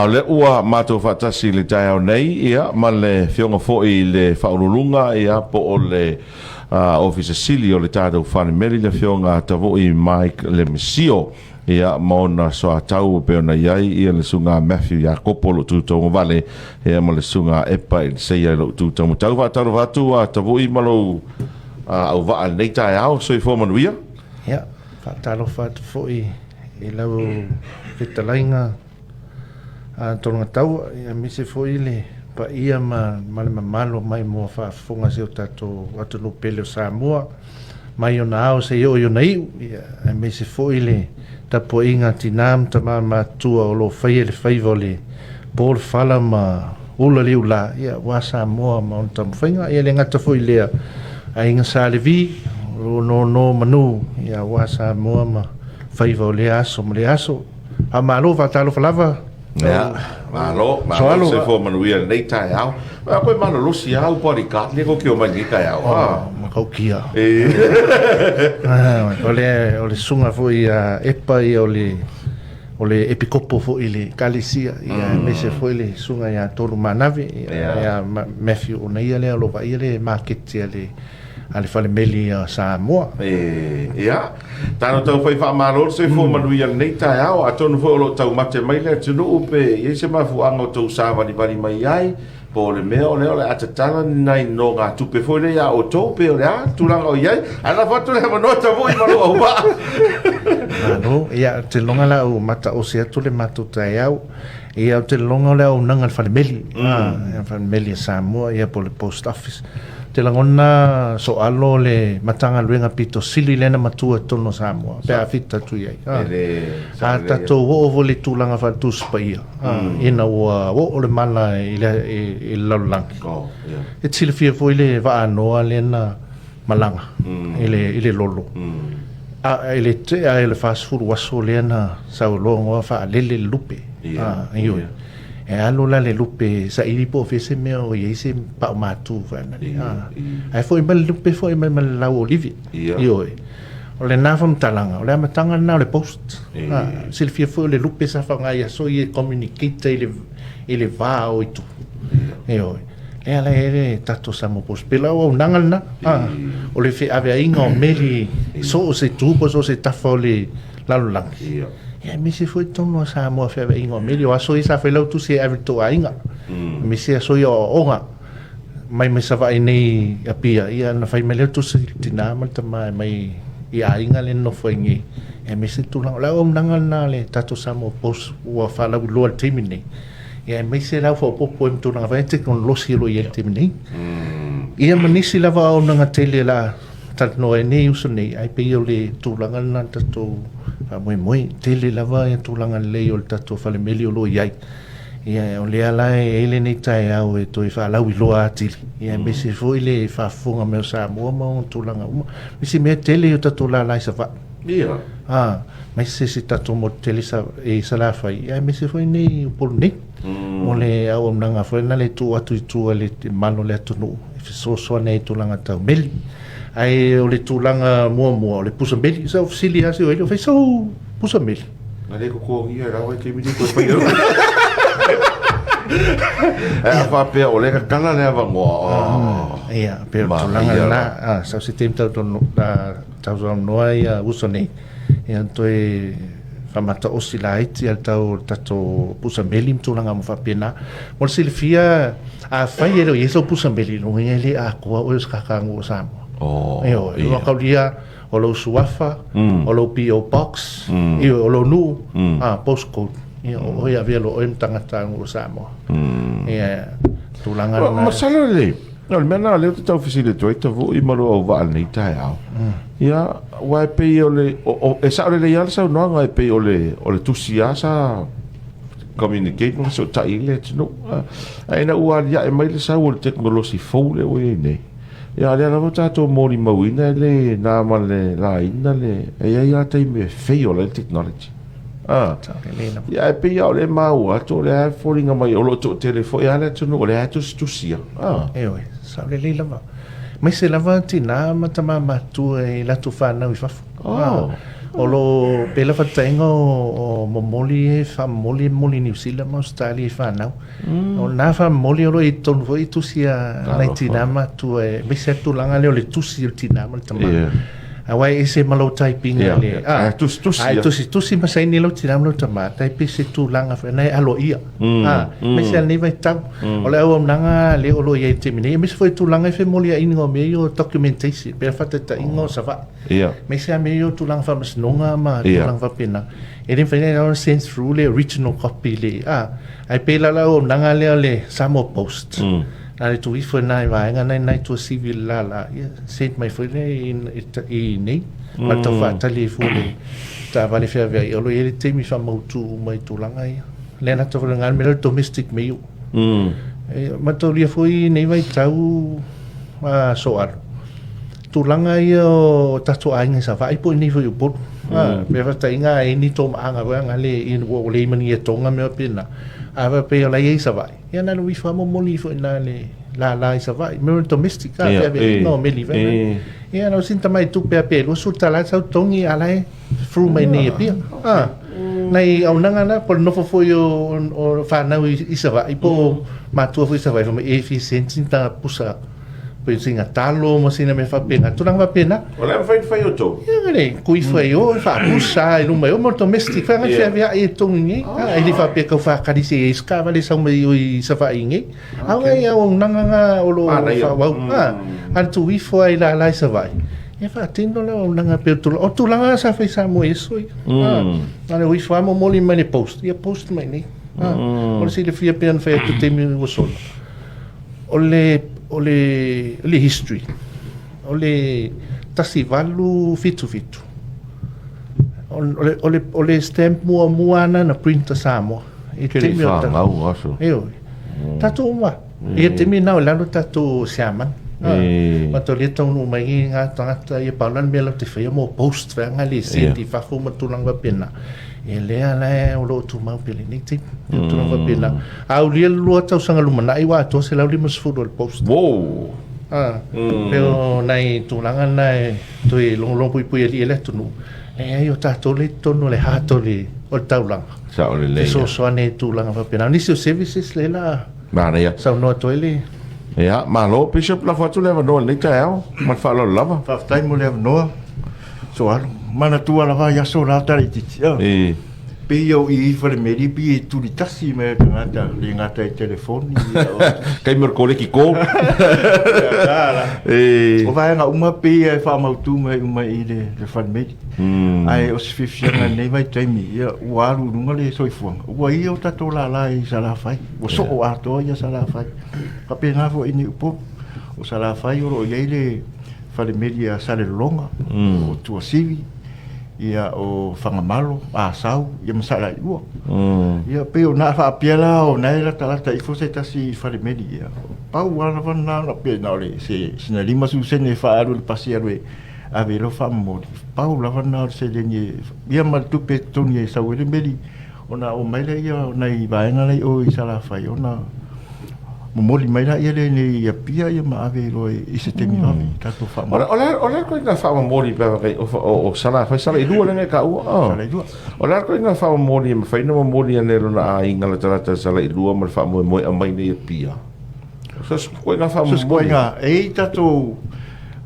A o lea ua matou faatasi i le taeao nei, ia, ma le Afioga foi i le Faauluuluga, ia, po o le Ofisa Sili o le tatou Falemeli, le Afioga Tavui Mike Lemisio, ia, ma ona soatau e pei ona i ai, ia, le Susuga Matthew Iakopo o lo o tu tauagavale, ia, ma le Susuga Epa Eliseia i lou tu taumatau. Faatalofa atu Tavui ma lou auvaa i lenei taeao. Soifua manuia. Ia, faatalofa atu foi i lau fetalaiga a Tologataua, aemaise foi le paia ma le mamalu o maimoa faafofoga a si o tatou atunuu pele o Samoa, mai ona ao seia oo i ona iu, aemaise foi le tapuaiga a tina ma tama matutua o lo o faia le faiva o le po le fala ma ula le iulā, aua Samoa ma ona taumafaiga. E le gata foi i lea, aiga Sa Levi o lo o nonomanu aua Samoa ma faiva o lea aso ma lea aso. Faamalo, faatalofa lava. Ia, malo, malo le soifua manuia i lenei taeao. A koe malolosi lava au bodyguard lea kou te omai i lenei taeao. Oh, matautia. O le, o le susuga foi ia Epa ia o le, o le epikopo foi i le Ekalesia, ia aemaise foi le susuga ia Tolu Manave, ia, ia Matthew Onaia lea o lo o vaaia le maketi a le a le Falemeli a Samoa. Ia, talo taufai faamalo le soifua manuia i lenei taeao, atonu foi o lo o taumate mai le atunuu pe i ai se mafuaaga o tou savalivali mai ai, po o le mea o lea o le a tatala ni nai nogatupe foi lea ia outou pe o le a le tulaga o i ai. Ae lafo atu le avanoa Tavui ma lou auvaa. Malo, ia, ou te lagona la ua mataosi atu le matou taeao. Ia, ou te lagona o le auaunaga a le falemeli, mm. Falemeli a Samoa, ia po o le post office. Ou te lagona soalo le Matagaluega pito sili lea na matua i totonu o Samoa, pe a fita atu i ai. A tatou oo foi i le tulaga faale-Tusi Paia, ina ua oo le mala i le lalolagi, e te silafia foi le vaa Noa lea na malaga i le lolo, a i le tea ai o le 40 aso lea na sauloa faalele le lupe. Ioe. E alu la le lupe e saili po o fea se mea o i ai se pao matu faanale. Ae foi mai le lupe foi mai ma le lau olive. Ioe. O lena faamatalaga, o le amataga lena o le post. Silafia foi o le lupe sa faaaoga i aso ia e communicate i le va o itu. Ioe. Lea la e i ai le tatou Samoa Post. Pei la o auaunaga lena, o le feaveaiga o meli i so o se itu po o so o se tafa o le lalolagi. Ia aemaise foi totonu o Samoa feaveaiga o meli. O aso ia sa fai lau tusi e ave i le tou aiga. Aemaise aso ia o aoaoga. Mai mai Savaii nei i Apia, ia na fai mai lea tusi i le tina ma le tama e mai i aiga lea e nonofo ai nei. Aemaise le tulaga, o le auaunaga lena a le tatou Samoa Post ua faalauiloa i le taimi lenei. Ia aemaise la faaopoopo ai ma tulaga fai tekonolosi o lo o i ai i le taimi nei. Ia ma nisi lava auaunaga tele o le a talanoa ai nei uso nei, ae pei o le tulaga lena le tatou faamoemoe. Tele lava ia tulaga lelei o le tatou falemeli o lo o i ai. Ia o lea la e i ai lenei taeao e toe faalauiloa atili, ia aemaise foi le faafofoga mai o Samoa ma ona tulaga uma. Aemaise mea tele i o tatou lala i Savaii. Ia. Aemaise se tatou motu tele i Salafai, ia aemaise foi nei Upolu nei. Mo le auaunaga foi lena le tuu atu i tua i le malu o le atunuu e fesoasoani ai i tulaga tau meli. Ae o le tulaga muamua o le pusa meli. Sa ou fesili lava si o fai sau pusa meli. Na le totogia e rawa i taimi nei koe fai au. Ae a faapea o lea tatala le avanoa. Oh. Ia, pe o le tulaga lena. Sau se taimi tau talanoa ia uso nei. Ia toe faamataosi laiti a le tau o le tatou pusa meli ma tulaga uma faapena. Mo le silafia, afai e le o i ai sou pusa meli, lona uiga e le atoa oe o se kakanuu o Samoa. Oh, Ioe, ia. Makaulia o lou suafa, o lou PO Box, ioe, o lou nuu, postcode. Ia, o oe e avea loa oe ma tagata o Samoa. Ia, tulaga lena. Masalo le, o le mea lena o lea ou te tau fesili atu ai Tavui ma lou auvaa i lenei taeao. Ia, aua e pei o le, e sao lelei lava le saunoaga e pei o le, o le tusi lava sa communicate ma fesootai ai le atunuu. Ae ina ua aliae mai le sau o le tekonolosi fou lea ua i ai nei, ia lea lava ua tatou molimauina e le na ma le laina le, e i ai lava taimi e fail ai le technology. Ia ae pei lava o lea e maua atu o lea e foliga mai o lo o toatele foi lava le atunuu o lea e tusitusia. Ioe, sao lelei lava. Aemaise lava tina ma tama matutua i latou fanau i fafo. O lo o pei le faataitaiga o momoli e faamomoli e momoli i Niu Sila ma Ausetalia i fanau. O na faamomoli o lo o i totonu foi i tusi a nai tinā ma matua aemaise lava le tulaga lea o le tusi o le tinā ma le tamā. Aua e ese ma lou type ina i le, a, ae tusitusi ma saini lou tinā ma lou tamā, tai pei se tulaga foi lena e aloaia. A, aemaise lava lenei vaitau. O le auaunaga lea o lo o i ai i le taimi nei, aemaise foi o tulaga e femoliaiina o mea ia o documentation, pei o le faataitaiga o Savaii. Aemaise lava mea ia o tulaga faamasinoga ma tulaga faapena. E le mafai ona send through le original copy le, a, ae pei la o le auaunaga lea o le Samoa Post. Na o le tuu ifo i nai vaega na i nai Tuasivi i le lala, ia send mai foi lea i inei. Ma le tau faatali ai fua o le taavale feaveai. O lo o i ai le taimi faamautu uma i tulaga ia. Lea na tau le mea lea o le domestic mail. E mataulia foi i nei vaitau soalu. Tulaga ia o tatou aiga i Savaii po o inei foi i Upolu. Pe faataitaiga a i ai ni tomaaga foi a le ua le manuia toga mea faapena. A faapea o la e i ai i Savaii, ia na o le ifo lava momoli ifo i ina i le lala i Savaii. Mea o domestic a, feaveaiga o meli foi lea. Ia na o sina tamai tupe lava pe $20 e sau totogi a o la e through mai nei i Apia. Nai auaunaga na, po o le nofo foi o fanau i Savaii po o matua foi i Savaii fai mai e fia send sina pusa Pei sina talo ma sina mea faapena, tulaga faapena. O le a mafai ona fai e outou? Ia le kui fai o, faapusa i luma i o, mo le domestic foi agai feaveai e totogi nei. Ah, e le faapea tau faatali se i ai se taavale e sau mai o i Savaii nei. A o nai auaunaga na o lo o faaauau. Ah, a le tuu ifo lava i lala i Savaii, ia faatino le auaunaga pei o tulaga, o tulaga sa fai i Samoa i aso ia. Ah, na o le o ifo lava momoli mai le post, ia post mai nei. Ah, o le silafia pei ona fai atu i le taimi ua sola. O le, o le, o le history, o le 1877, o le, o le, o le stamp muamua lava na print a Samoa. I te taimi o tatou. aso. Ioe. Tatou uma. I te taimi na o lalo tatou siamani. Matou le taunuu mai i ngā tagata ia pau la le mea latou te faia mo post vaega le send i fafo ma tulaga faapena. E lea la o lo o tumau pea lenei taimi. Tulaga faapena. A aulia le 2 tausaga lumanai ua atoa 150 o le post. Wow. Ah, mm. Pei o nai tulaga na e toe logologo puipui alii e le atunuu. Leai o tatou le i totonu o le heart o le, o le taulaga. Sao lelei. Fesoasoani i tulaga faapena. Nisi o services le la Manaia. Saunoa atu ai le Ia, malo Bishop, lafo atu le avanoa i lenei taeao ma le faaaloalo lava. Faafetai mo le avanoa. Soalo. Manatua lava i aso la tala itiiti. E. Pei o i fale meri pi e tuli tasi me tagata le gata i telefoni. Kai mer kole ki ko. E. O vaega uma pei e faamautu mai uma i le le fale meri. Ae o se fiafiaga i lenei vaitaimi, ia ua alu i luga le soifuaga, ua ia o tatou lala i Salafai, ua soo atoa ia Salafai. Faapena foi i Niupolu, o Salafai o lo o i ai le fale meli a Salelologa, o Tuasivi, ia o Fagamalo, Asau, ia ma Salailua. Ia pei o na faapea la o na e latalata ifo se tasi i fale meli ia. Pau lava lava na ona pei na o le se sina 50 sene e faaalu i le pasi alu e ave i lau faamomoli. Pau lava na o le seleni e ia ma le tupe e totogi e sau ai le meli ona omai lea o nai vaega la i o i Salafai ona momoli mai laia lea i i Apia ia ma ave loa i se taimi vave i tatou faamomoli. O le o le ituaiga faamomoli pe afai o Salafai, Salailua lea na e taua. Salailua. O le a le ituaiga faamomoli e mafai ona momoli ane e lona aiga latalata i Salailua ma le faamoemoe e aumai nei i Apia? So se ituaiga faamomoli. So se ituaiga, e i ai tatou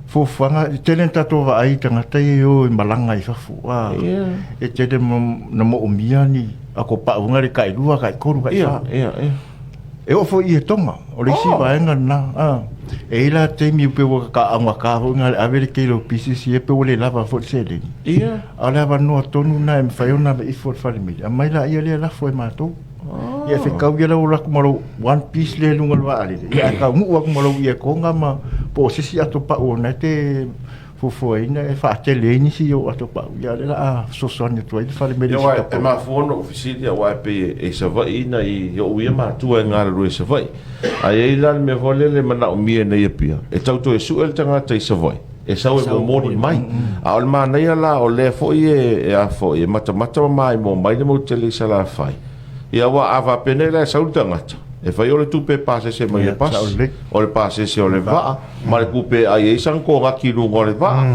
fuafuaga, e tele na tatou vaai i tagata ia e o e malaga i fafo, a, e tele na moomia ni akopau le tailua, taitolu, taifa. E oo foi i Etoga, o le isi vaega lena, a. E i ai la taimi pei ua taaogata foi na ave le tele o pieces ia pei ua le lava foi le seleni. A o le avanoa tonu lena e mafai ona ave ifo i le fale meli, aumai laia lea lafo e matou. Ia e fetau ia lau alu atu ma lou one piece lea i luga o le vaalele, ia ae taunuu atu ma lou earcon ma po o se isi ato pau o lena e te fuafuaina e faatele ai nisi o ato pau, ia o lea o le a fesoasoani atu ai le fale meli i si E mafua ona ou fesili aua e pei e i Savaii nai o'u ia matua e galulue i Savaii. Ae i ai la le mea foi lele e manaomia nei Apia, e tau toe sue le tagata i Savaii e sau e momoli mai. A o le manaia la o lea foi e a foi e matamata ma maimoa mai le motu tele i Salafai. Ia aua a faapea nei la e sau le tagata, e fai o le tupe e pasese mai le pasi, o le pasese o le vaa, ma le tupe e ai ai sana konaki i luga o le vaa.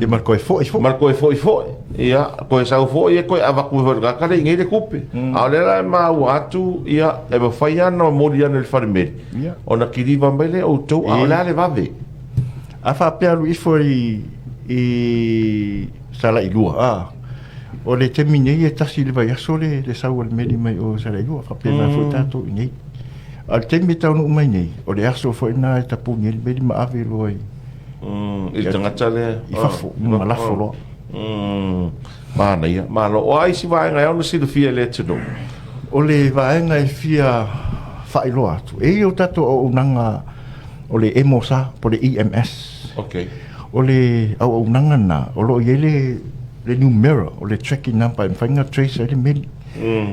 Ia ma le toe foi foi. Ma le toe foi foi. Ia, toe sau foi e toe avatu ifo i le tagata lea i inei le tupe. A o lea la e maua atu, ia, e mafai lava ona momoli ane i le falemeli, ona kiliva mai lea e outou, a o le a le vave? A faapea alu ifo i i Salailua, a, o le taimi nei e tasi i le vaiaso le, le sau o le meli mai o Salailua, faapena foi tatou i nei. A o le taimi e taunuu mai nei, o le aso foi lena e tapuni ai le meli ma ave loa i, I le tagata lea. I fafo, ma lafo loa. Manaia, malo. O a isi vaega e ao ona silafia e le atunuu? O le vaega e fia faailoa atu, e i ai o tatou auaunaga o le MOSA po o le EMS. Okay. O le auaunaga lena, o lo o i ai le, le numera, o le tracking number e mafai ona trace ai le meli.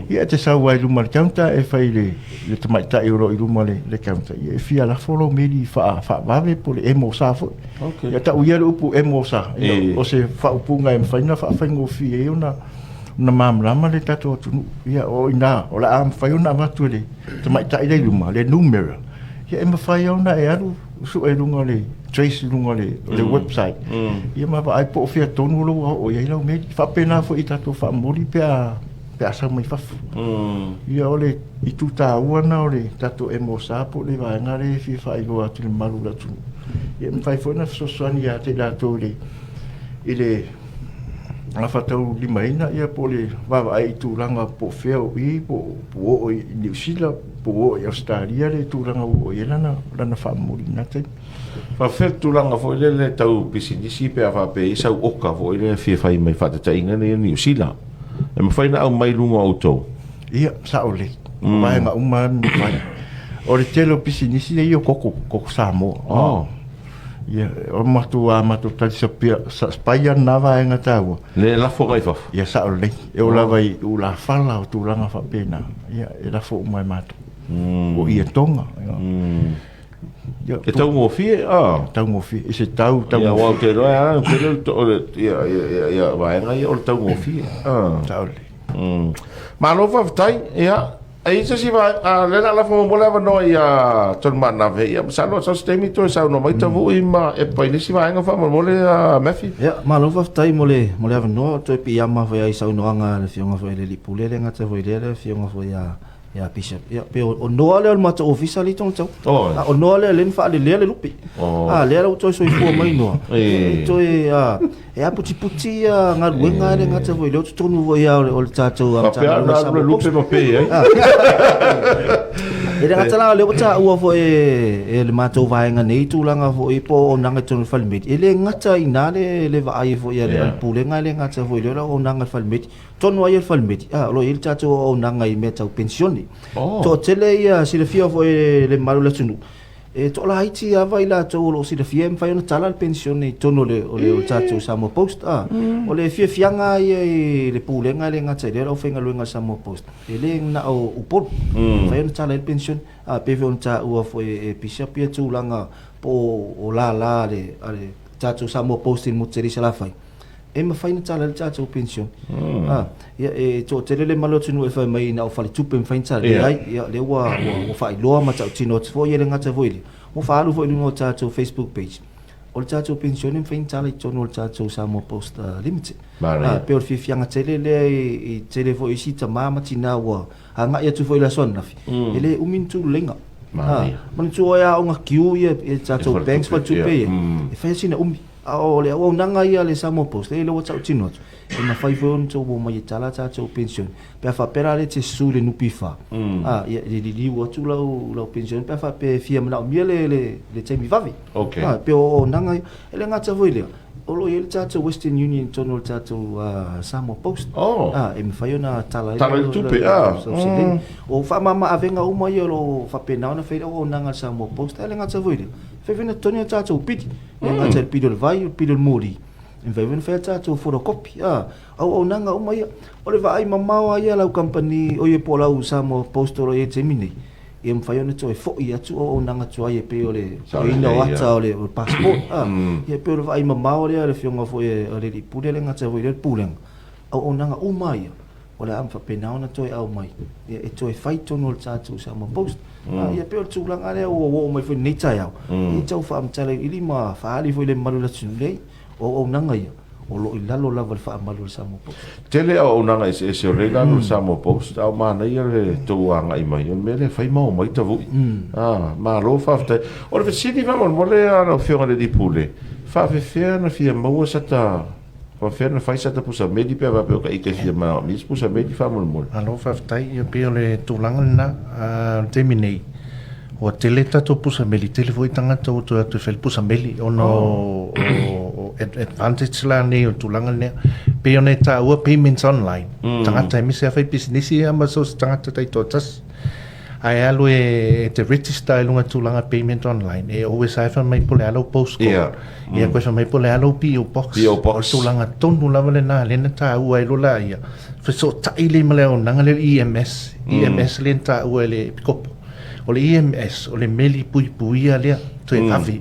Ia e te sau lava i luma o le counter e fai i le, le tamaitai o lo o i luma o le, le counter, ia e fia lafo lou meli faa, faavave po o le MOSA foi. Okay. Ia tau ia le upu MOSA, ia, o se faaupuga e mafai ona faafaigofie ai ona ona malamalama le tatou atunuu. Ia o i ina, o le a mafai ona avatu e le tamaitai lea i luma, le numera, ia e mafai ona e alu sue i luga o le trace i luga o le, o le website. Ia ma vaai po o fea tonu lou oo i ai lau meli. Faapena foi i tatou faamomoli pe a pe a sau mai fafo. Ia o le itu taua lena o le tatou MOSA po o le vaega lea e fia faailoa atu i le mamalu o le atunuu. Ia e mafai foi ona fesoasoani ia te i latou i le i le gafataulimaina ia po o le vaavaai i tulaga po o fea o i, po o oo i Niu Sila, po o oo i Ausetalia le tulaga ua oo i ai lana, lana faamomoli i lena taimi. Faapefea le tulaga foi lele tau pisinisi pe a faapea e i ai sau oka foi lea e fia fai mai faataitaiga nei Niu Sila, e mafai ona aumai i luga o outou? Ia, sao lelei. O vaega uma lava e mafai. O le tele o pisinisi lea e i ai o koko, koko Samoa. Oh. Ia, o matou a matou tali sapia, sa spaia lena vaega taua. Le lafo agai i fafo. Ia sao lelei. E oo lava i ulafala o tulaga faapena, ia e lafo uma e matou. O ia Tonga. Ia, E taugofie, a. Taugofie. I se tau taugofie. Ia, aua ou te iloa e ala ona tele o le, ia, ia, ia, ia, vaega ia o le taugofie. A. Sao lelei. Malo faafetai, ia. E i ai se isi vaega, o lea o le a lafo muamua le avanoa ia Tony Maanave, ia masalo sau se taimi toe saunoa mai Tavui ma Epa i nisi vaega faamolemole Matthew. Ia, malo faafetai mo le mo le avanoa, toe piiama foi ai i saunoaga a le Afioga foi i le Alii Pule le gata foi i lea le Afioga foi ia ia Bishop. Ia, pei o Noa lea o le matou ofisa lea i Togatogo. Oh. A o Noa lea lea na faalelea le lupe. Oh. A lea la ua toe soifua mai Noa. E toe a E aputiputi ia galuega e le gata foi i lea o totonu foi lava o le tatou Faapea Matagaluega na alu le lupe ma pe ai. E le gata la o lea ua taua foi e le matou vaega nei tulaga foi po o auaunaga i totonu o le falemeli. E le gata i ina le vaai foi a le Pulega e le gata foi i lea o le auaunaga a le falemeli. Tonu lava ia le falemeli, o lo o i ai le tatou auaunaga i mea tau penisione. Toatele ia silafia foi e le mamalu o le atunuu, E toalaiti lava i latou o lo o silafia e mafai ona tala le penisione i totonu o le, o le, o le tatou Samoa Post. Ah, o le fiafiaga lava ia i le Pulega e le gata i lea o le aufaigaluega a le Samoa Post, e le na o Upolu e mafai ona tala ai le penisione. Ah, pei foi ona taua foi e Bishop ia tulaga po o lala a le, a le tatou Samoa Post i le motu tele i Salafai, e mafai ona tala ai le tatou penisione. Ah, ia, e toatele le mamalu o le atunuu e fai mai na o faletupe e mafai ona tala. Leai, ia, lea ua, ua, ua faailoa ma tautino atu foi, e le gata foi i lea, ua faaalu foi i luga o tatou Facebook page. O le tatou penisione e mafai ona tala i totonu o le tatou Samoa Post Limited. Ah, pei o le fiafiaga tele lea i, i tele foi o isi tama ma tina ua agai atu foi i le aso ananafi, e le umi ni tululeiga. Ah, manatua e aoga queue ia, ia tatou banks faletupe ia, e fai lava sina umi. A o le auaunaga ia a le Samoa Post, e le ua tautino atu, e mafai foi ona outou omai e tala tatou penisione. Pe a faapea la lea e te susu i le NPF, a, ia, e liliu atu lau, lau penisione pe a faapea e fia manaomia le, le, le taimi vave. Okay. A, pei o auaunaga ia. E le gata foi i lea, o lo o i ai le tatou Western Union i totonu o le tatou Samoa Post. Oh. A, e mafai ona tala ai Tala i le tupe, a. lau seleni. O faamama avega uma ia o lo o faapena ona fai le auaunaga a le Samoa Post. A e le gata foi i lea, e fai foi ona totogi a tatou pili. E gata i le pili o le vai, o le pili o le moli, e mafai foi ona fai a tatou photocopy, a, auaunaga uma ia. O le vaai mamao lava ia a lau kamupani, oi po o lau Samoa Post o lo o i ai i le taimi nei, ia mafai ona toe foi atu auaunaga tuai e pei o le toeina o ata o le passport, a. Ia e pei o le vaai mamao lea a le Afioga foi a le Alii Pule, le gata foi i lea Pulega, auaunaga uma lava ia, o le a faapena ona toe aumai ia e toe fai tonu o le tatou Samoa Post. Ia pei o le tulaga lea ua oo mai foi i lenei taeao, ia tau faamatala iliili ma faaali foi i le mamalu o le atunuu nei, o auaunaga ia, o lo o i lalo lava o le faamalu o le Samoa Post. Tele auaunaga eseese o lea i lalo o le Samoa Post, a o manaia le tou agai mai, o le mea lea e fai ma omai tavui. Ah, malo faafetai. O le fesili faamolemole lau Afioga i le Alii Pule, faafefea ona fia maua sata, faafefea ona fai sata pusa meli pe a faapea o ka ita e fia manaomia se pusa meli faamolemole? Malo faafetai, ia pei o le tulaga lena, o le taimi nei, Ua tele tatou pusa meli, tele foi tagata ua toe atu e fai le pusa meli ona o advantage la nei o le tulaga lea. Pei ona e taua payments online. Tagata e misi a fai pisinisi ia ma so o se tagata taitoatasi. Ae alu e te register i luga tulaga payment online, e always lava e fai mai po o le a lau postcode. Ia koe fai mai po o le a lau PO box. PO box. O le tulaga tonu lava lena lea na taua ai loa laia, fesootai lea ma le auaunaga lea o le EMS, EMS lea na taua e le Epikopo. O le EMS, o le meli puipuia lea, toe vave,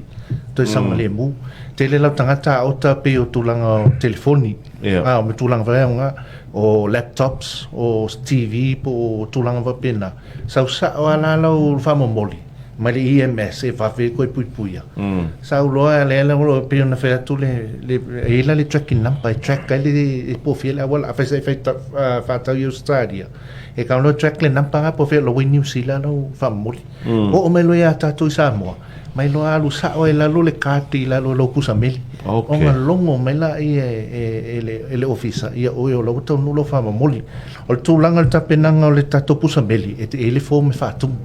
toe saogalemu. Tele lau tagata aota pei o tulaga o telefoni, a, o tulaga foi aoga, o laptops, o TV po o tulaga faapena. Sau sao lava la lau faamomoli mai le EMS e vave koe puipuia. Sau loa lea la pei ona fai atu le, le, e i ai la le tracking number e track ai le, e pofia le auala. Afai sa e fai faatau i Ausetalia, E kau loa track le nampa nga po fea lo New Zealand lo faamomoli. Oo mai loa ia tatou i Samoa, mai loa alu sao ai lalo le card i lalo o lau pusa meli. Ona logo mai laia e le ofisa, ia oe o la ua taunuu lau faamomoli. O le tulaga o le tapenaga o le tatou pusa meli, e i ai le form e faatumu.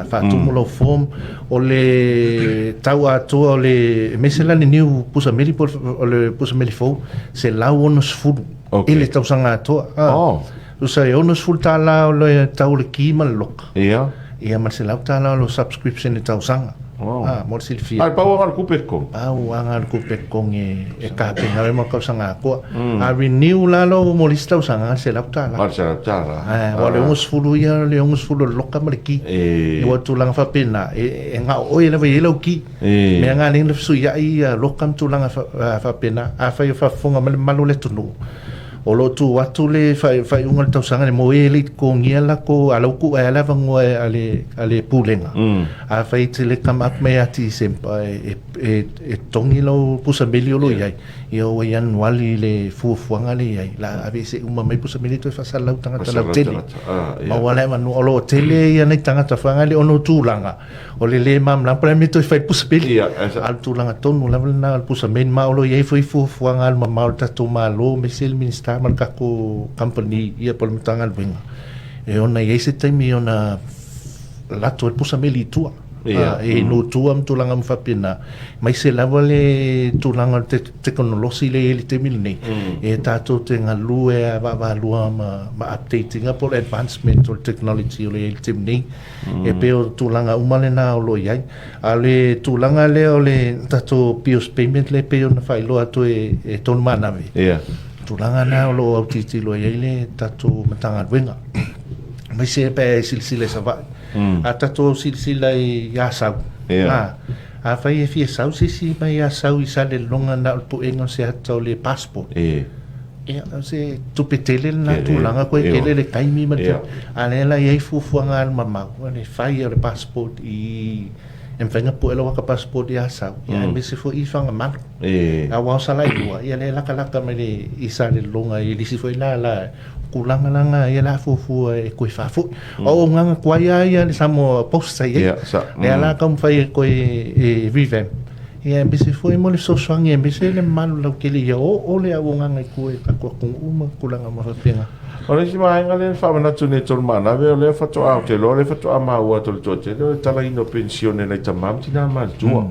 Faatumu lau form, o le tau atoa o le, aemaise la le new pusa meli po o le pusa meli fou, $160 i le tausaga atoa. Tusa e $60 o le tau o le ki ma le loka. Ia. Ia ma le $100 o le subscription i le tausaga. Oh. Ah, mo le silafia. Ai, pau anga le kupe totogi. Pau anga le kupe totogi e kapena ai mo le tausaga atoa. A renew la lou mo le isi tausaga, le $100. Ah, le $100. Ah, aua o le 60 ia, o le 60 o le loka ma le ki. E. Aua o le tulaga faapena, e gao oe lava e i ai lau ki. E. Mea nga lea na fesuiai ia loka ma tulaga faapena. Afai o faafofoga mai le mamalu o le atunuu, O lo o tu atu le faaiuga o le tausaga lenei mo e le i totogia lako a la ua tuu ae le avanoa a le a le Pulega. Afai e te le come up mai ia Tisempa e e totogi lau pusa meli o lo o i ai, ia ua Ianuali i le fuafuaga lea i ai, la a aveese uma mai pusa meli toe faasalalau tagata lautele. Maua le avanoa. O lo o tele ia nai tagata whangai le ono tulaga. O le lē malamalama po o le a le mea e toe fai i le pusa meli. A o le tulaga tonu lava lena o le pusa meli ma o lo o i ai foi fuafuaga alumamao a le tatou Malo aemaise le Minisita ma le tatou kamupani ia po o le Matagaluega e ona i ai se taimi e ona lato ai le pusa meli i tua. E nuu tua ma tulaga uma faapena aemaise lava le tulaga o le tekonolosi lea e i ai i le taimi lenei e tatou te galue lava vaavaalua ma update ina po o le advancement o le technology o lo o i ai i le taimi nei. E pei o tulaga uma lena o lo o i ai. A o le tulaga lea o le tatou bills payment lea e pei ona faailoa atu e Tonu Manave, tulaga lena o lo o autilotilo i ai le tatou Matagaluega, aemaise pe a e silasila i Savaii. A tatou silasila i Asau, afai e fia sau se isi mai Asau i Salelologa na o le puega o se ata o le passport, Ia, o se tupe tele lena tulaga koe tele le taimi ma le a lea la e i ai fuafuaga alumamao o le fai o le passport i e mafai ona pue lau ata passport i Asau, ia aemaise foi i Fagamalo. Aua o Salailua, ia lea e latalata mai le i Salelologa i le isi foi lala tulaga la na ia la fuafua e toe faafoi. O auaunaga tuai lava ia a le Samoa Post sa i ai. Lea la taumafai e toe e revamp. Ia aemaise foi mo le fesoasoani aemaise le mamalu lautele ia oo le auaunaga i tua i tatou atunuu ma tulaga uma faapena. O le isi vaega lea e faamanatu nei e Tolumaanave, o lea faatoa, ou te iloa o lea faatoa maua atu e le toatele, o le talaina o penisione a nai tama ma tina matutua.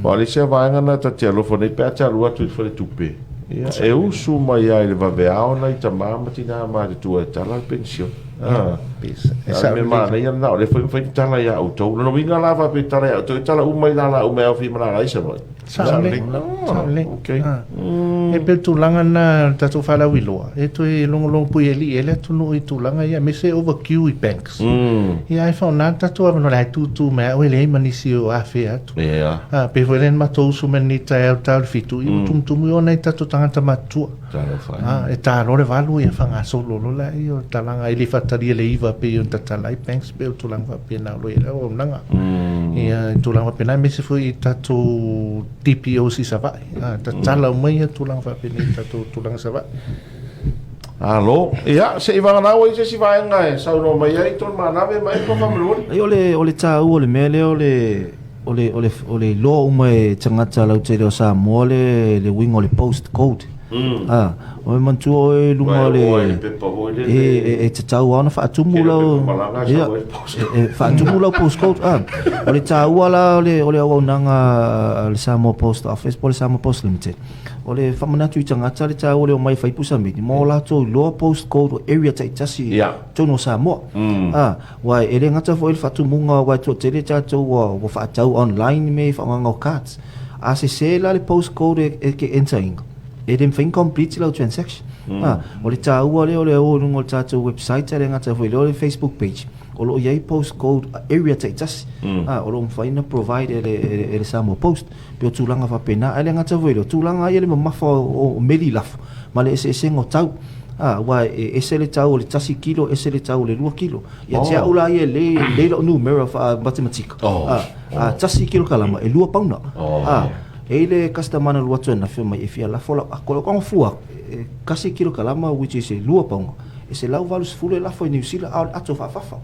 Aua o le isi lava vaega lena ta te alofa nei pe a te alu atu i le faletupe, ia, e usu mai lava i le vaveao nai tama ma tina matutua e tala le penisione. A o le mea manaia lena, o lea foi e mafai ona tala ia outou. O lona uiga la a faapea e tala ia outou, e tala uma i lala uma e aofia ma lala ai Savaii. Sao lelei. Sao lelei. Okay. E pei o le tulaga lena o le tatou faalauiloa, e toe logologo puialii ai le atunuu i tulaga ia, aemaise overqueue i banks. Ia ae faaaoga le tatou avanoa, o la e tutu mai lava oe e leai ma nisi o afea atu. A, pei foi lea na matou usu mai lenei taeao i le ta o le 7, ia ua tumutumu i o nai tatou tagata matutua. Talofa e. A, e ta loa le 8 ia fagasolo loa lea o le talaga, e le faatalia le 9 pei ona tatala ai banks pei o tulaga faapena o lo o i ai le auaunaga. Ia, i tulaga faapena aemaise foi i tatou. DPOs i Savaii, a, tatala uma ia tulaga faapenei i tatou tulaga Savaii. Alo, ia, se i vagana ua i se isi vaega e saunoa mai ai Tony Manave ma Epo faamolemole. Ai, o le taua o le mea lea o le iloa uma e tagata lautele o Samoa le uiga o le post code. Ah, o e manatua oe i luga o le Ua e pepa foi lele. E tatau lava ona faatumu Kele lau pepa malaga ia, sau ai le postcode. E faatumu lau postcode. Ah, o le taua la o le auaunaga a le Samoa Post Office po o le Samoa Post Limited. O le faamanatu i tagata le taua o le omai e fai pusa meli ma o latou iloa postcode o area taitasi totonu o Samoa. Ah, aua e le gata foi le faatumuga aua e toatele tatou ua faatau online me faaaogaga o cards. A sese la le postcode e ke enter ina, e le mafai ona complete lau transaction. Ah, o le taua lea o le o i luga o le tatou website, a le gata foi lea o le Facebook page. O lo o i ai postcode area taitasi. Ah, o lo o mafai ona provide e le Samoa Post. Pe o tulaga faapena. Ae le gata foi lea, o tulaga ia le mamafa o meli lafo ma le eseesega o tau. Ah, aua e ese le tau o le 1 kilo, ese le tau o le 2 kilo. Ia te au la ia le lau numera faa-matematika. Ah, ah, 1 kilokalama e 2 pauna. Ah, e i le customer na alu atu anafi mai e fia lafo lau ako lau konga fua e, 1 kilokalama which is e 2 paunga e 180 e lafo i New Zealand a o le ato faafafa.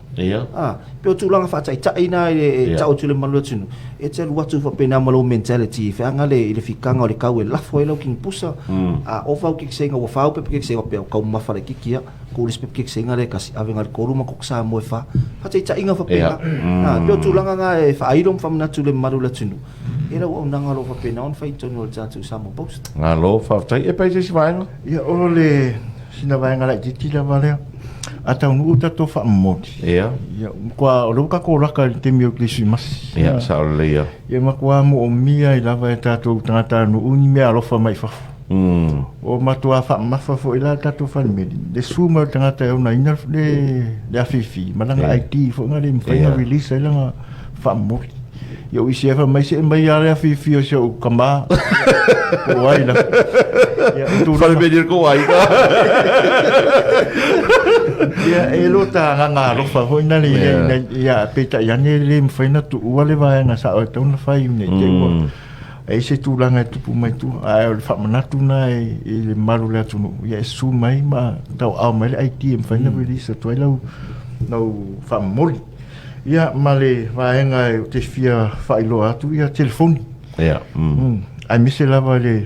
Ah, pe o tulaga faataitai na e tau atu le malu atunuu e te alu atu faapena ma lou mentality i feaga le i le fikaga o le kau e lafo ai lau kinipusa a ofa au kekesega ua fau pepa kekesega pea o kau mamafa le kiki ia ku le pepa kekesega le kasi avega le kolu ma koko Samoa e fa faataitaiga faapena. Ah, pe o tulaga na e faailo ma faamanatu le mamalu o le atunuu e lau auaunaga o lo o faapena ona fai i totonu o le tatou Samoa Post. Alo, faafetai. E pai se isi vaega? Ia, o le sina vaega laitiiti lava lea. A taunuu tatou faamomoli. Ia, matua o lea ua tatou laka i le taimi o le Kerisimasi. Ia, sao lelei ia. Ia, matua moomia ai lava e tatou tagatanuu ni mea alofa mai fafo. O matua faamamafa foi la le tatou falemeli. Le susu mai o le tagata e onaina le afifi ma lana ID foi na le mafai ona release ai lana faamomoli. Ia, o isi e fai mai se mai lava le afifi o si ou tama. Po o ai la. Ia, o tulaga Falemeli ko ai. Ia, e lo ta agaga alofa foi na le ia ia peitai ane le mafai ona tuua le vaega sao e tatau ona fai nei te ua e i se tulaga e tupu mai tua ae o le faamanatu na i le mamalu o le atunuu ia e susu mai ma tauaao mai le ID e mafai ona release atu ai lau faamomoli. Ia ma le vaega e te fia faailoa atu ia telefoni. Aemaise lava le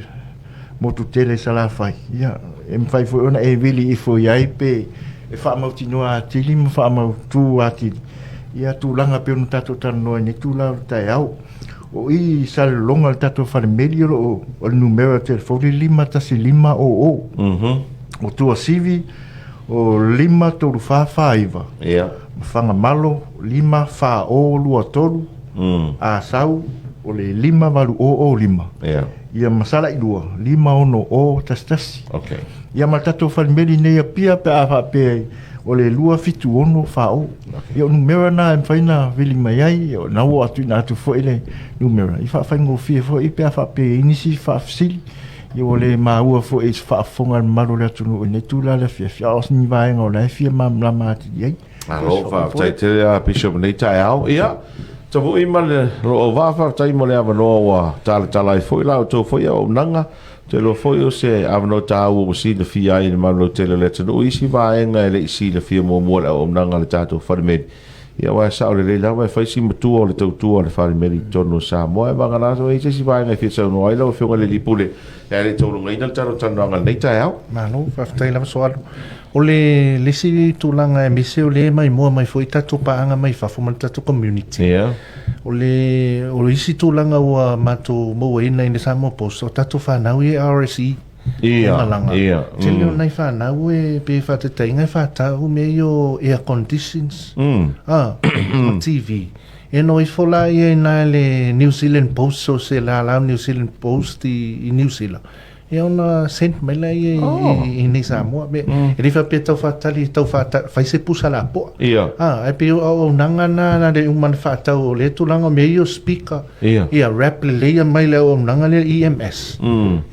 motu tele i Salafai, ia, e mafai foi ona e vili ifo i ai pe e faamautinoa atili ma faamautu atili ia tulaga pei ona tatou talanoa i nei tulaga o le taeao. O i i Salelologa le tatou falemeli o lo o o le numera o telefoni 51500. O Tuasivi o 53449. Ma Fagamalo 54023. Asau o le 58005. Ia ma Salailua 56011. Ia ma le tatou falemeli nei Apia pe a faapea o le 27640. Ia o numera na e mafai ona vili mai ai, o na ua tuuina atu foi le numera i faafaigofie foi pe a faapea e i ai nisi faafesili. Ia ua le maua foi i se faafofoga a le mamalu o le atunuu i lenei tulaga le afiafi, a o ni vaega o la e fia malamalama atili ai. Malo, faafetai tele a Bishop nei taeao. Ia, tavui ma le loo vaa, faafetai mo le avanoa ua talatala ai foi la outou foi auaunaga. Te iloa foi o se avanoa taua ua silafia ai e le mamalu lautele o le atunuu isi vaega e le i silafia muamua le auaunaga a le tatou falemeli. Ia, aua e sao lelei lava e fai si matua o le tautua a le falemeli i totonu o Samoa. E vagana e i ai se isi vaega e fia saunoa ai lau Afioga i le alii Pule e le i taulugaina le tatou talanoaga i lenei taeao. Malo, faafetai lava Soalu. O le isi tulaga aemaise o lea e maimoa mai foi tatou paaga mai fafo ma le tatou community. O le isi tulaga ua matou mauaina i le Samoa Post, o tatou fanau ia RSE e malaga. Tele o nai fanau e pe faataitaiga e faatau mea ia o air conditions, ah, ma TV. E no ifo la ia i na le New Zealand Post o se lala New Zealand Post i New Zealand. Ia ona send mai la ia i nei Samoa. Me, e le faapea tau faatali, tau fai se pusa lapoa. Ah, ai pe o auaunaga na na le uma na faatau o le tulaga o mea ia o speaker. Ia wrap lelei mai le auaunaga lea EMS.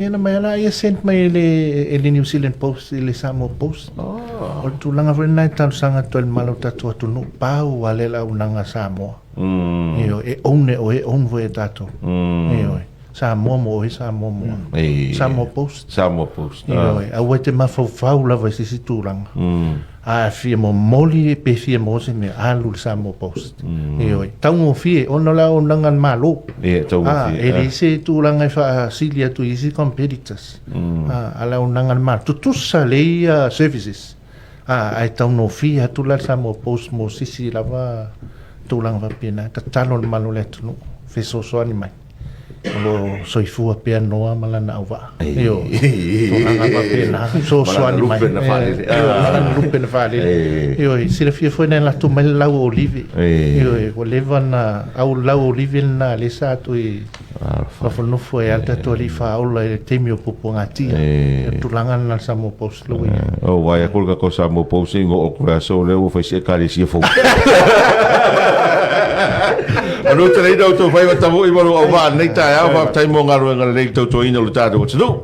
Ia na mai ala ia send mai e le New Zealand Post i le Samoa Post. O le tulaga foi lena e talosaga atu ai le mamalu o tatou atunuu, pau lava le auaunaga a Samoa. Ioe, e own e oe, e own foi e tatou. Ioe. Samoa mo oe, Samoa mo au. Samoa Post. Samoa Post. Ioe, aua e te mafaufau lava i se isi tulaga. A e fia momoli pe fia maua se mea, alu i le Samoa Post. Ioe, taugofie ona o le auaunaga a le Malo. Ia, taugofie. E leai se tulaga e faasili atu i isi competitors. A o le auaunaga a le Malo, tutusa lelei services. Ae taugofie atu la le Samoa Post mo se isi lava tulaga faapena. Tatalo le mamalu o le atunuu, fesoasoani mai. O lo o soifua pea Noa ma lana auvaa. Ioe. Tulaga faapena, fesoasoani mai. Ma lana lupe na faalele. Ioe, silafia foi na latou mai le lau olive. Ioe, ua leva ona au le lau olive lena lea sa toe nofonofo ai lava le tatou alii faaola i le taimi o puapuagatia. O le tulaga lena o le Samoa Post lea ua i ai. Oh, vai aku le tatou Samoa Post i ngo o le aso lea ua fai se ekalesia fou. Manu tele ina outou faiva tamu'i ma lou auvaa i lenei taeao, faafetai mo galuega lelei i le tautuaina o le tatou atunuu.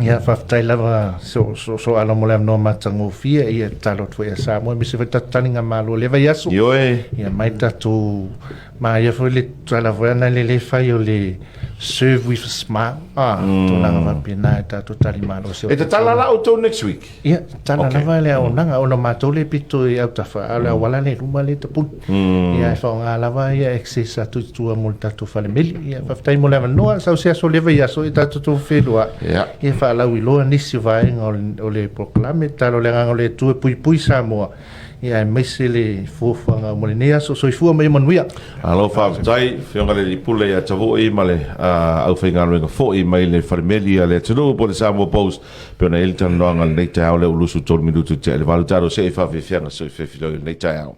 Ia, faafetai lava so, so, so ala mo le avanoa matagofie, ia tatalo atu foi ia Samoa, aemaise foi tatou taligamalo i lea vaiaso. Ioe. Ia mai tatou Manaia foi le tala foi ana le le fai o le serve with a smile. Ah, mm. tulaga faapena e tatou tali malosi. E tatala la outou next week? Ia, tatala okay. lava le auaunaga, ona matou le pito i autafa, a o le mm. auala le luma le tapuni. Mm. Ia, e faaaoga lava ia access atu i tua mo le tatou falemeli. Ia, faafetai mo le avanoa, sau se aso leva i aso i tatou tou feiloai. Ia. Ia, faalauiloa nisi o vaega o le, o le polokalame, tatalo le agaga o le Atua e puipui Samoa. Ia aemaise le fuafuaga mo lenei aso. Soifua ma ia manuia. Malo faafetai, Afioga i le Alii Pule ia Tavui ma le aufaigaluega foi mai le falemeli a le atunuu po o le Samoa Post pei ona i ai le talanoaga i lenei taeao lea ua 23 minute i tea i le 8 talo se i faafiafiaga soifefiloi i lenei taeao.